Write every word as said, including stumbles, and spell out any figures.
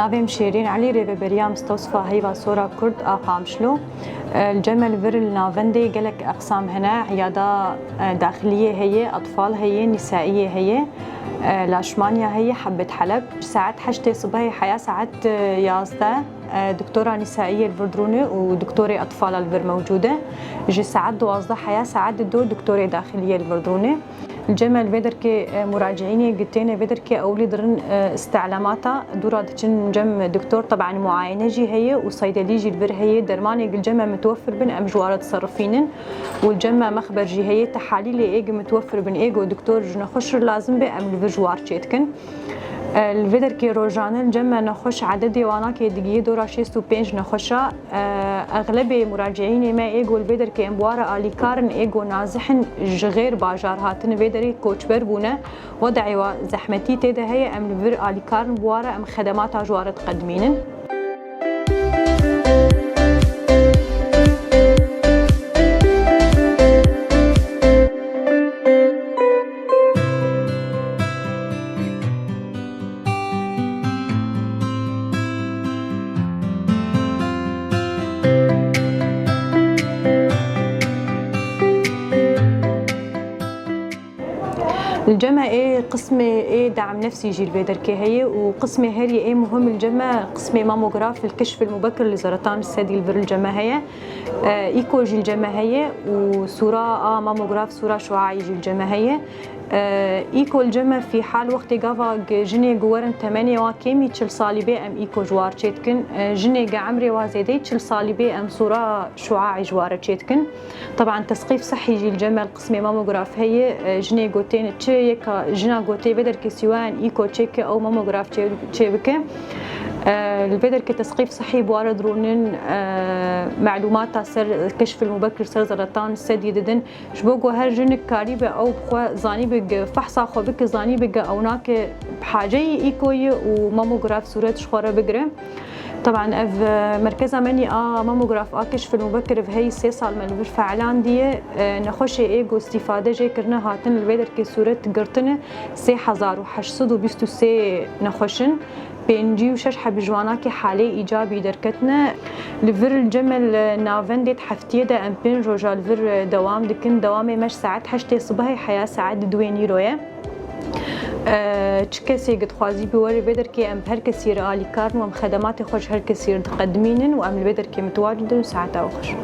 Navê min Şêrîn Elî, rêveberiya Mistewsifa Heyva Sora Kurd a Qamişlo. E, li cem me li vir li navendê gelek eqsam hene, îyada, e, daxiliyê heye, etfal heye, nîsaiyê heye, e, laşmanya heye, hebbet heleb. Ji saet heştê sibehê heya saet, e, yazdeh, e, doktora nîsaiyê li vir dirûne û doktorê etfala li vir mewcûd e. Ji saet duwazdeh heya saet dido doktorê daxiliyê li vir dirûne. Li cem me li vê derkê, e, muraciînê gi têne vê derkê ewlî dirin, e, îsti'lamata, dûra diçin cem doktor, teban muayene jî heye û seydelî jî li vir heye, dermanê gi li cem me mitwefir bin em ji ware diserifînin û li cem me mexber jî heye, tehalîlê ê gi mitwefir bin ê go doktor ji nexweş re lazim be em li vir ji war çêdikin. E, li vê derkê rojane li cem me nexweş ededê wan a ke digihê dora şêst û pênc nexweşa. Exlebê muraciînê me ê go li vê derkê em bi wa re alîkar in, ê go nazih in, ji xêr bajar hatine vê derê koçber bûne, wedeyê wa zehmetî tê de heye, em li vir alîkar in bi wa re, em xedemata ji wa re diqedimînin. Li cem me ê qismê ê dam nefsî jî li vê derkê heye û qismê herî ê muhim li cem me qismê mamograf li keşf mubekir li seretan sedî li vir li cem me heye. E, îko jî li cem me heye û sûra a mamograf, sûra şuaî jî li cem me heye. E, îko li cem me fî hal wextê gava g-, jinê gu werin temenê wa kêmî çil salî bê em îko ji war çêdikin. E, jinê gi emrê wa zêdeyî çil salî bê em sûra şuaî ji ware çêdikin. Teban tesqîf sihî jî li cem me li qismê mamograf heye. E, jinê gotên çi yeka jina gotê vê derkê sîwayen îko çêke ew mamograf çê-, çêbike. E, li vê derkê tesqîf sihî bi ware dirûnin, e, melûmata ser keşfil mubekir ser zeratan sedî didin. Ji bo ku her jinik karîbe ew bi xwe zanîbe ge fehsa xwe bike, zanîbe ge ew nake bi haceyî îkoyî û mamograf sûret ji xwe re bigire. Teban ev, e, merkeza menî a mamograf a keşfil mubekir ev hey sê sal me li vir feelandiye. E, nexweşê ê ku îstîfade jê kirine hatin li vê derkê sûret girtine sê hezar û heşt sed û bîst û sê nexweş in. Pêncî û şeş heb ji wanakê halê îcabî derketine. Li vir li cem me li navendê di heftiyê de em pênc roja li vir, e, dewam dikin. Dewamê me ji saet heştê sibehê heya saet duwê nîro ye. E, çi kesê gi dixwazî bi were vê derkê em bi her kesî re alîkar in û em xedematê xwe ji her kesî re diqedimînin û em li vê derkê mitwacid in û saeta we xweş.